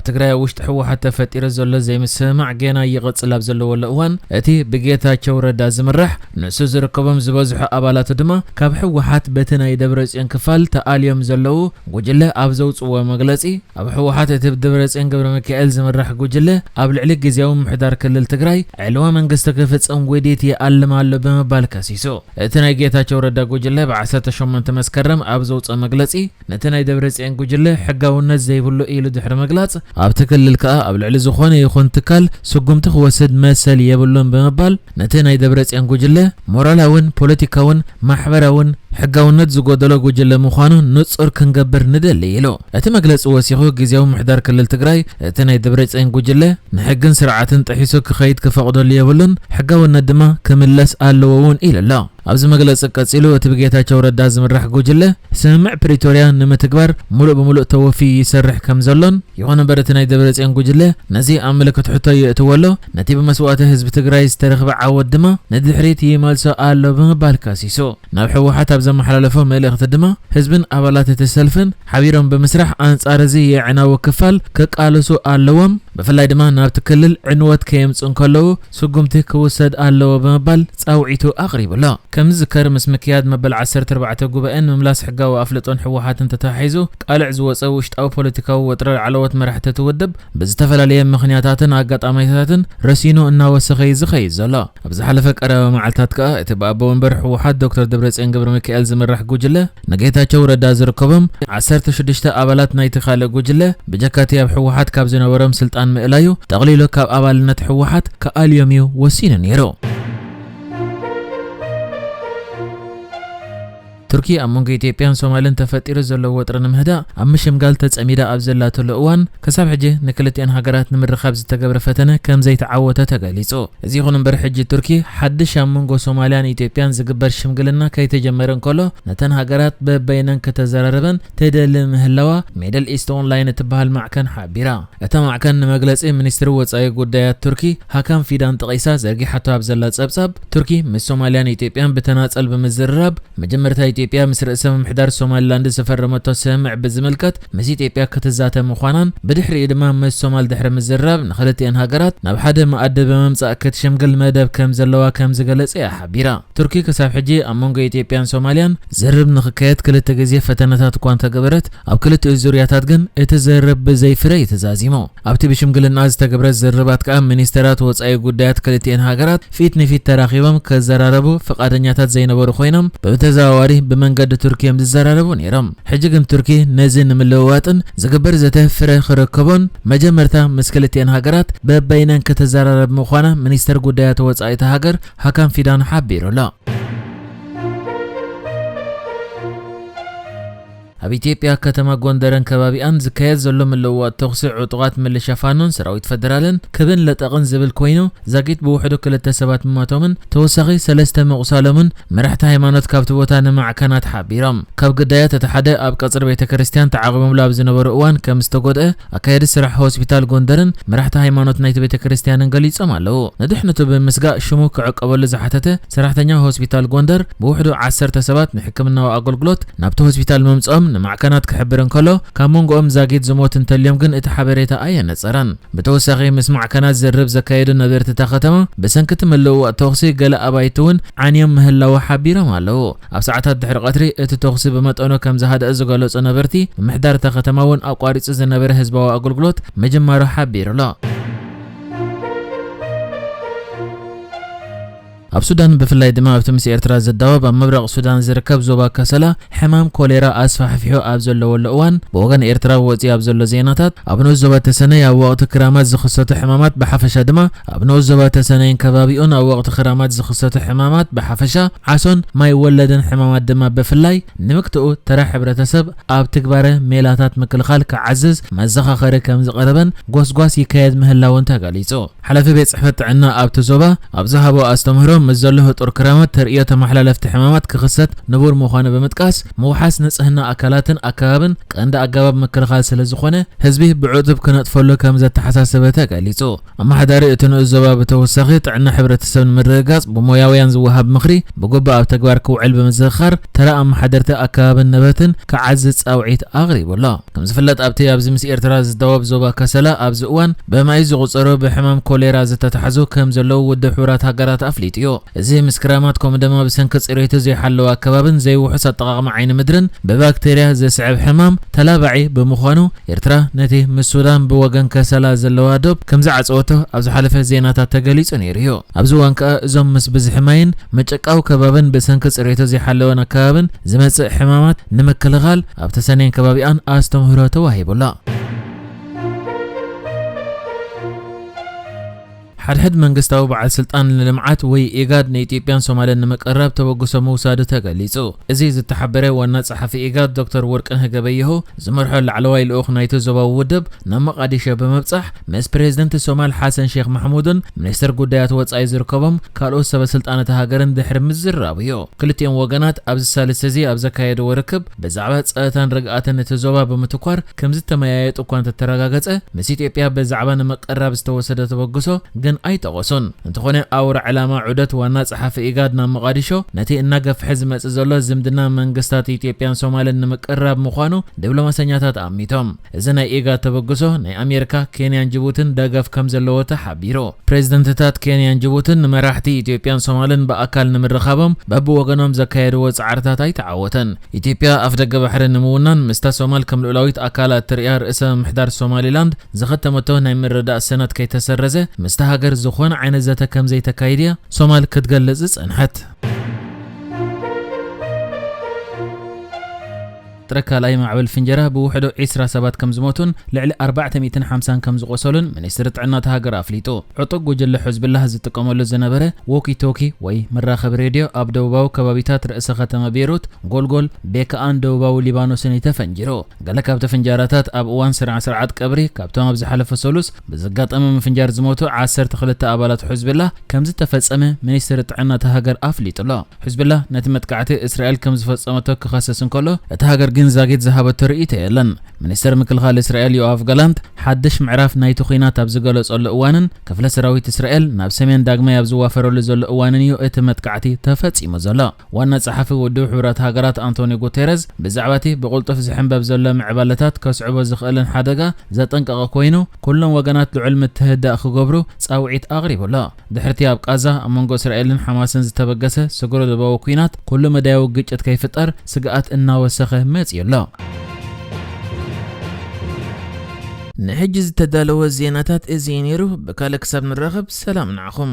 ትግራይ ኣብ ውሽጢ ህወሓት ተፈጢሩ ዘሎ ዘይምስምማዕ ገና ይቕጽል ኣብ ዘለወሉ እዋን፣ እቲ ብጌታቸው ረዳ ዝምራሕ ንሱ ዝርከቦም ዝበዝሑ ኣባላቱ ድማ ካብ ህወሓት በቲ ናይ ደብረጽዮን ክፋል ተኣልዮም ዘለዉ ጉጅለ ኣብ ዘውጽዎ መግለጺ፣ ኣብ ህወሓት እቲ ብደብረጽዮን ገብረ ሚካኤል ዝምራሕ ጉጅለ ኣብ ልዕሊ ግዝያዊ ምምሕዳር ክልል ትግራይ ዕልዋ መንግስቲ ክፍጽም ውዲት ይኣልም ኣሎ ብምባል ከሲሱ። እቲ ናይ ጌታቸው ረዳ ጉጅለ ብ ዓሰርተ ሸሞንተ መስከረም ኣብ ዘውጽኦ መግለጺ፣ ነቲ ናይ ደብረጽዮን ጉጅለ ሕጋውነት ዘይብሉ ኢሉ ድሕሪ ምግላጽ፣ ኣብቲ ክልል ከኣ ኣብ ልዕሊ ዝኾነ ይኹን ትካል ስጉምቲ ክወስድ መሰል የብሉን ብምባል፣ ነቲ ናይ ደብረጽዮን ጉጅለ ሞራላውን ፖለቲካውን ማሕበራውን ሕጋውነት ዝጎደሎ ጉጅለ ምዃኑ ንጹር ክንገብር ንደሊ ኢሉ። እቲ መግለጺ ወሲኹ፣ ግዝያዊ ምምሕዳር ክልል ትግራይ እቲ ናይ ደብረጽዮን ጉጅለ ንሕግን ስርዓትን ጥሒሱ ክኸይድ ክፈቕደሉ የብሉን፣ ሕጋውነት ድማ ክምለስ ኣለዎ እውን ኢሉ ኣሎ። ኣብዚ መግለጺ ቀጺሉ፣ እቲ ብጌታቸው ረዳ ዝምራሕ ጉጅለ ስምምዕ ፕሪቶርያ ንምትግባር ሙሉእ ብሙሉእ ተወፊዩ ይሰርሕ ከም ዘሎን፣ ይኹን እምበር እቲ ናይ ደብረጽዮን ጉጅለ ነዚ ኣብ ምልክት ሕቶ የእትዎ ኣሎ፣ ነቲ ብመስዋእቲ ህዝቢ ትግራይ ዝተረኽበ ዓወት ድማ ንድሕሪት ይመልሶ ኣሎ ብምባል ከሲሱ። ናብ ህወሓት ኣብ ዘመሓላለፎ መልእኽቲ ድማ፣ ህዝብን ኣባላት እቲ ሰልፍን ሓቢሮም ብምስራሕ ኣንጻር እዚ የዕናዊ ክፋል ክቃለሱ ኣለዎም፣ ብፍላይ ድማ ናብቲ ክልል ዕንወት ከየምጽኡ እንከለዉ ስጉምቲ ክውሰድ ኣለዎ ብምባል ጻውዒቱ ኣቕሪቡ ኣሎ። ከም ዝዝከር፣ ምስ ምክያድ መበል ዓሰርተ ኣርባዕተ ጉባኤን ምምላስ ሕጋዊ ኣፍልጦን ህወሓትን ተተሓሒዙ ቃልዕ ዝወጸ ውሽጣዊ ፖለቲካዊ ወጥሪ ላዕለዎት መራሕቲ እቲ ውድብ ብዝተፈላለየ ምኽንያታትን ኣጋጣሚታትን ረሲኑ እናወሰኸ እዩ ዝኸይድ ዘሎ። ኣብ ዝሓለፈ ቀረባ መዓልታት ከኣ እቲ ብኣቦ ወንበር ህወሓት ዶክተር ደብረጽዮን ገብረ ሚካኤል ዝምራሕ ጉጅለ ንጌታቸው ረዳ ዝርከቦም ዓሰርተ ሽዱሽተ ኣባላት ናይቲ ካልእ ጉጅለ ብጀካቲ ኣብ ህወሓት ካብ ዝነበሮም ስልጣን ምእላዩ ጠቕሊሉ ካብ ኣባልነት ህወሓት ክኣልዮም እዩ ወሲኑ ነይሩ። ቱርኪ ኣብ መንጎ ኢትዮጵያን ሶማልን ተፈጢሩ ዘሎ ወጥሪ ንምህዳእ ኣብ ምሽምጋል ተጸሚዳ ኣብ ዘላትሉ እዋን፣ ክሳብ ሕጂ ንክልቲኣን ሃገራት ንምርኻብ ዝተገብረ ፈተነ ከም ዘይተዓወተ ተገሊጹ። እዚ ይኹን እምበር፣ ሕጂ ቱርኪ ሓድሽ ኣብ መንጎ ሶማልያን ኢትዮጵያን ዝግበር ሽምግልና ከይተጀመረ እንከሎ፣ ነተን ሃገራት በበይነን ከተዘራርበን ትደሊ ምህላዋ ሚድል ኢስት ኦንላይን እትበሃል ማዕከን ሓቢራ። እታ ማዕከን ንመግለጺ ሚኒስትሪ ወጻኢ ጉዳያት ቱርኪ ሃካን ፊዳን ጠቒሳ ዘርጊሓቶ ኣብ ዘላ ጸብጻብ፣ ቱርኪ ምስ ሶማልያን ኢትዮጵያን ብተናጸል ብምዝርራብ፣ መጀመርታ ኢትዮጵያ ምስ ርእሰ ምምሕዳር ሶማሊላንድ ዝፈረመቶ ስምምዕ ብዝምልከት ምስ ኢትዮጵያ ክትዛተ ምዃናን፣ ብድሕሪኡ ድማ ምስ ሶማል ድሕሪ ምዝርራብ ንኽልቲአን ሃገራት ናብ ሓደ መኣዲ ብምምጻእ ክትሽምግል መደብ ከም ዘለዋ ከም ዝገለጸ እያ ሓቢራ። ቱርኪ ክሳብ ሕጂ ኣብ መንጎ ኢትዮጵያን ሶማልያን ዝርርብ ንኽካየድ ክልተ ግዜ ፈተነታት እኳ እንተገበረት፣ ኣብ ክልቲኡ ዙርያታት ግን እቲ ዝርርብ ብዘይ ፍረ እዩ ተዛዚሙ። ኣብቲ ብሽምግልና ዝተገብረ ዝርርባት ከኣ ሚኒስተራት ወጻኢ ጉዳያት ክልቲኤን ሃገራት ፊት ንፊት ተራኺቦም ክዘራረቡ ፍቓደኛታት ዘይነበሩ ኮይኖም፣ ብተዘዋዋሪ ብመንገዲ ቱርኪ እዮም ዝዘራረቡ ነይሮም። ሕጂ ግን ቱርኪ ነዚ ንምልውዋጥን ዝግበር ዘተ ፍረ ክረከቦን መጀመርታ ምስ ክልቲኤን ሃገራት በበይነን ክትዘራረብ ምዃና ሚኒስተር ጉዳያት ወጻኢ እታ ሃገር ሃካን ፊዳን ሓቢሩ ኣሎ። ኣብ ኢትዮጵያ ከተማ ጎንደርን ከባቢኣን ዝካየድ ዘሎ ምልውዋጥ ተኹሲ ዕጡቓት ምልሻ ፋኖን ሰራዊት ፈደራልን ክብን ለጠቕን ዝብል ኮይኑ፣ ዛጊት ብውሕዱ ክልተ ሰባት ምሞቶምን ተወሳኺ ሰለስተ ምቑሳሎምን መራሕቲ ሃይማኖት ካብቲ ቦታ ንማዕከናት ሓቢሮም። ካብ ግዳያት እቲ ሓደ ኣብ ቀጽሪ ቤተ ክርስቲያን ተዓቒቦምሉ ኣብ ዝነበሩ እዋን ከም ዝተጎድአ፣ ኣካያዲ ስራሕ ሆስፒታል ጎንደርን መራሕቲ ሃይማኖት ናይቲ ቤተ ክርስቲያንን ገሊጾም ኣለዉ። ንድሕነቱ ብምስጋእ ሽሙ ክዕቀበሉ ዝሓተተ ሰራሕተኛ ሆስፒታል ጎንደር፣ ብውሕዱ ዓሰርተ ሰባት ንሕክምናዊ ኣገልግሎት ናብቲ ሆስፒታል ምምጽኦም ንማዕከናት ክሕብር እንከሎ፣ ካብ መንጎኦም ዛጊት ዝሞት እንተልዮም ግን እቲ ሓበሬታ ኣየነጸረን። ብተወሳኺ፣ ምስ ማዕከናት ዝርርብ ዘካየዱ ነበርቲ እታ ከተማ፣ ብሰንኪ እቲ ምልውዋጥ ተኹሲ ገለ ኣባይቲ እውን ዓንዮም ምህላዉ ሓቢሮም ኣለዉ። ኣብ ሰዓታት ድሕሪ ቀትሪ እቲ ተኹሲ ብመጠኑ ከም ዝሃደአ ዝገለጹ ነበርቲ፣ ምምሕዳር እታ ከተማ እውን ኣቋሪጹ ዝነበረ ህዝባዊ ኣገልግሎት ምጅማሩ ሓቢሩ ኣሎ። ኣብ ሱዳን፣ ብፍላይ ድማ ኣብቲ ምስ ኤርትራ ዝዳወብ ኣብ ምብራቕ ሱዳን ዝርከብ ዞባ ከሰላ፣ ሕማም ኮሌራ ኣስፋሕፊሑ ኣብ ዘለወሉ እዋን፣ ብወገን ኤርትራ ወጺኡ ኣብ ዘሎ ዜናታት፣ ኣብ ንኡስ ዞባ ተሰነይ ኣብ ወቕቲ ክራማት ዝኽሰቱ ሕማማት ብሓፈሻ ድማ ኣብ ንኡስ ዞባ ተሰነይን ከባቢኡን ኣብ ወቕቲ ክራማት ዝኽሰቱ ሕማማት ብሓፈሻ፣ ዓሶን ማይ ወለድን ሕማማት ድማ ብፍላይ ንምክትኡ ተራ ሕብረተሰብ ኣብ ትግባረ ሜላታት ምክልኻል ክዓዝዝ መዘኻኸሪ ከም ዝቐረበን ጎስጓስ ይካየድ ምህላውን ተገሊጹ። ሓላፊ ቤት ጽሕፈት ጥዕና ኣብቲ ዞባ ኣብ ዝሃቦ ኣስተምህሮ፣ ምስ ዘሎ ህጡር ክራማት ተርእዮ ተመሓላለፍቲ ሕማማት ክኽሰት ንቡር ምዃኑ ብምጥቃስ፣ ምውሓስ ንጽህና ኣካላትን ኣከባብን ቀንዲ ኣገባብ ምክልኻል ስለ ዝኾነ፣ ህዝቢ ብዕቱብ ክነጥፈሉ ከም ዘተሓሳሰበ ተገሊጹ። ኣመሓዳሪ እቲ ንኡስ ዞባ ብተወሳኺ ጥዕና ሕብረተሰብ ንምርግጋጽ ብሞያውያን ዝወሃብ ምኽሪ ብግቡእ ኣብ ተግባር ክውዕል ብምዝኽኻር፣ ተራ ኣመሓደርቲ ኣከባብን ንብረትን ክዓዝዝ ጻውዒት ኣቕሪቡ ኣሎ። ከም ዝፍለጥ ኣብቲ ኣብዚ ምስ ኤርትራ ዝዳወብ ዞባ ከሰላ ኣብዚ እዋን ብኣማኢት ዝቑጸሩ ብሕማም ኮሌራ ዝተታሕዙ ከም ዘለዉ ውድብ ሕቡራት ሃገራት ኣፍሊጡ እዩ። እዚ ምስ ክራማት ከምኡ ድማ ብሰንኪ ጽሬቱ ዘይሓለወ ኣከባብን ዘይውሑስ ኣጠቓቕማ ዓይኒ ምድርን ብባክቴርያ ዘስዕብ ሕማም ተላባዒ ብምዃኑ ኤርትራ ነቲ ምስ ሱዳን ብወገን ከሰላ ዘለዋ ዶብ ከም ዝዓጸወቶ ኣብ ዝሓለፈ ዜናታት ተገሊጹ ነይሩ እዩ። ኣብዚ እዋን ከኣ እዞም ምስ ብዝሒ ማይን መጨቃዊ ከባብን ብሰንኪ ጽሬቱ ዘይሓለወን ኣከባብን ዝመጽእ ሕማማት ንምክልኻል ኣብ ተሰነየን ከባቢኣን ኣስተምህሮ ተዋሂቡ ኣሎ። ሓድሕድ መንግስታዊ በዓል ስልጣን ንልምዓት ወይ ኢጋድ ንኢትዮጵያን ሶማልን ንምቅራብ ተበግሶ ምውሳዱ ተገሊጹ። እዚ ዝተሓበረ ዋና ጸሓፊ ኢጋድ ዶክተር ወርቅነህ ገበየሁ ዝመርሖ ላዕለዋይ ልኡኽ ናይቲ ዞባዊ ውድብ ናብ መቓዲሾ ብምብጻሕ ምስ ፕሬዝደንት ሶማል ሓሰን ሼክ ማሕሙድን ሚኒስትር ጉዳያት ወጻኢ ዝርከቦም ካልኦት ሰበ ስልጣን እታ ሃገርን ድሕሪ ምዝራቡ እዩ። ክልቲኦም ወገናት ኣብዚ ሳልስቲ እዚ ኣብ ዘካየድዎ ርክብ ብዛዕባ ጸጥታን ርግኣትን እቲ ዞባ ብምትኳር ከም ዝተመያየጡ እኳ እንተተረጋገጸ፣ ምስ ኢትዮጵያ ብዛዕባ ንምቅራብ ዝተወሰደ ተበግሶ ግን ኣይጠቐሱን። እንተኾነ ኣውራ ዕላማ ዑደት ዋና ጸሓፊ ኢጋድ ናብ መቓዲሾ ነቲ እናገፍሐ ዝመጽእ ዘሎ ዝምድና መንግስታት ኢትዮጵያን ሶማልን ንምቅራብ ምዃኑ ዲፕሎማሰኛታት ኣሚቶም። እዚ ናይ ኢጋድ ተበግሶ ናይ ኣሜሪካ፣ ኬንያን ጅቡትን ደገፍ ከም ዘለዎ ተሓቢሩ። ፕሬዝደንትታት ኬንያን ጅቡትን ንመራሕቲ ኢትዮጵያን ሶማልን ብኣካል ንምርኻቦም በብወገኖም ዘካየድዎ ጻዕርታት ኣይተዓወተን። ኢትዮጵያ ኣፍደገ ባሕሪ ንምውናን ምስታ ሶማል ከም ልኡላዊት ኣካል እትርእያ ርእሰ ምምሕዳር ሶማሊላንድ ዝኸተመቶ ናይ ምርዳእ ሰነድ ከይተሰረዘ ምስታ ሃገር ዝኾነ ዓይነት ዘተ ከም ዘይተካይድ እያ ሶማል ክትገልጽ ዝጸንሐት። ጥረ ካልኣይ ማዕበል ፍንጀራ ብውሕዶ ዒስራ ሰባት ከም ዝሞቱን ልዕሊ ኣርባዕተ ሚእትን ሓምሳን ከም ዝቖሰሉን ሚኒስትሪ ጥዕና እታ ሃገር ኣፍሊጡ። ዕጡቕ ጉጅለ ሕዝብላህ ዝጥቀመሉ ዝነበረ ዎኪ ቶኪ ወይ መራኸቢ ሬድዮ ኣብ ደቡባዊ ከባቢታት ርእሰ ከተማ ቤይሩት፣ ጎልጎል፣ ቤካኣን ደቡባዊ ሊባኖስን እዩ ተፈንጂሩ። ገለ ካብቲ ፍንጃራታት ኣብ እዋን ስነ ስርዓት ቀብሪ ካብቶም ኣብ ዝሓለፈ ሰሉስ ብዘጋጠመ ምፍንጃር ዝሞቱ ዓሰርተ ክልተ ኣባላት ሕዝብላህ ከም ዝተፈጸመ ሚኒስትሪ ጥዕና እታ ሃገር ኣፍሊጡ ኣሎ። ሕዝብላህ ነቲ መጥቃዕቲ እስራኤል ከም ዝፈጸመቶ ክኸስስ እንከሎ፣ እታ ሃገር ግን ዛጊት ዝሃበቶ ርእይቶ የለን። ሚኒስተር ምክልኻል እስራኤል ዮኣፍ ጋላንት፣ ሓድሽ ምዕራፍ ናይቲ ኲናት ኣብ ዝገለጸሉ እዋንን ክፍለ ሰራዊት እስራኤል ናብ ሰሜን ዳግማይ ኣብ ዝዋፈረሉ ዘሎ እዋንን እዩ እቲ መጥቃዕቲ ተፈጺሙ ዘሎ። ዋና ጸሓፊ ውድብ ሕቡራት ሃገራት ኣንቶኒዮ ጉቴረዝ ብዛዕባ እቲ ብቕልጡፍ ዝሕንበብ ዘሎ ምዕባለታት ከስዕቦ ዝኽእልን ሓደጋ ዘጠንቀቐ ኮይኑ፣ ኩሎም ወገናት ልዑል ምትህድዳእ ክገብሩ ጻውዒት ኣቕሪቡ ኣሎ። ድሕርቲ ኣብ ቃዛ ኣብ መንጎ እስራኤልን ሓማስን ዝተበገሰ ስግረ ዶባዊ ኲናት ኩሉ መዳያዊ ግጭት ከይፍጠር ስግኣት እናወሰኸ መጺኡ ኣሎ። ንሕጂ ዝተዳለወ ዜናታት እዚ እዩ ነይሩ። ብካልእ ክሳብ ንራኸብ ሰላም ንዓኹም።